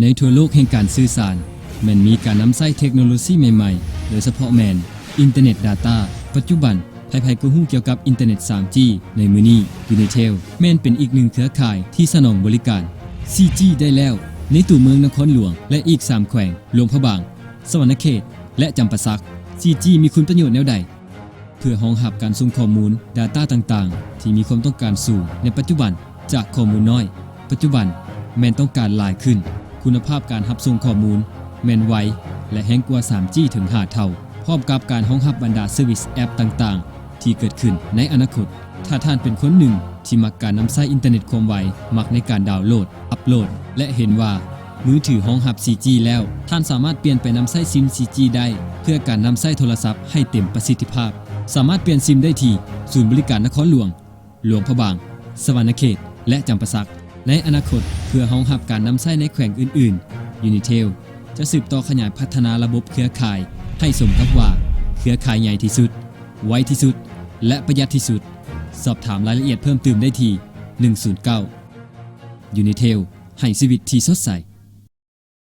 ໃນທົ່ວໂລກແຫ່ງການສື່ສານ ແມ່ນມີການນຳໃຊ້ເທັກໂນໂລຊີໃໝ່ໆ ໂດຍສະເພາະແມ່ນອິນເຕີເນັດດາຕ້າ. ປັດຈຸບັນ ໃຜໆກໍຮູ້ກ່ຽວກັບອິນເຕີເນັດສາມຈີ ໃນມື້ນີ້. ຢູນິເທວ ແມ່ນເປັນອີກໜຶ່ງເຄືອຂ່າຍທີ່ສະໜອງບໍລິການສີ່ຈີໄດ້ແລ້ວ ໃນຕົວເມືອງນະຄອນຫຼວງ ແລະ ອີກສາມແຂວງ ຫຼວງພະບາງ, ສະຫວັນນະເຂດ ແລະ ຈຳປາສັກ. ສີ່ຈີມີຄຸນປະໂຫຍດແນວໃດ? ເພື່ອຮອງຮັບການສົ່ງຂໍ້ມູນ ດາຕ້າ ຕ່າງໆ ທີ່ມີຄວາມຕ້ອງການສູງໃນປັດຈຸບັນ ຈາກຂໍ້ມູນນ້ອຍ, ປັດຈຸບັນແມ່ນຕ້ອງການຫຼາຍຂຶ້ນ. ຄຸນນະພາບການຮັບສົ່ງຂໍ້ມູນແມ່ນໄວ ແລະ ແຮງກວ່າສາມຈີເຖິງຫ້າເທົ່າ, ພ້ອມກັບການຮອງຮັບບັນດາເຊີວິສແອັບຕ່າງໆ ທີ່ເກີດຂຶ້ນໃນອະນາຄົດ. ຖ້າທ່ານເປັນຄົນໜຶ່ງທີ່ມັກການນຳໃຊ້ອິນເຕີເນັດຄວາມໄວ, ມັກໃນການດາວໂຫຼດ, ອັບໂຫຼດ ແລະ ເຫັນວ່າມືຖືຮອງຮັບສີ່ຈີແລ້ວ, ທ່ານສາມາດປ່ຽນໄປນຳໃຊ້ຊິມສີ່ຈີໄດ້ ເພື່ອການນຳໃຊ້ໂທລະສັບໃຫ້ເຕັມປະສິດທິພາບ. ສາມາດປ່ຽນຊິມໄດ້ທີ່ສູນບໍລິການນະຄອນຫຼວງ, ຫຼວງພະບາງ, ສະຫວັນນະເຂດ ແລະ ຈຳປາສັກ. ໃນອະນາຄົດ, ເພື່ອຮອງຮັບການນຳໃຊ້ໃນແຂວງອື່ນໆ, ຢູນິເທວຈະສືບຕໍ່ຂະຫຍາຍພັດທະນາລະບົບເຄືອຂ່າຍໃຫ້ສົມກັບວ່າເຄືອຂ່າຍໃຫຍ່ທີ່ສຸດ, ໄວທີ່ສຸດ ແລະ ປະຢັດທີ່ສຸດ. ສອບຖາມລາຍລະອຽດເພີ່ມຕື່ມໄດ້ທີ່ ໜຶ່ງສູນເກົ້າ. ຢູນິເທວ ໃຫ້ຊີວິດທີ່ສົດໃສ.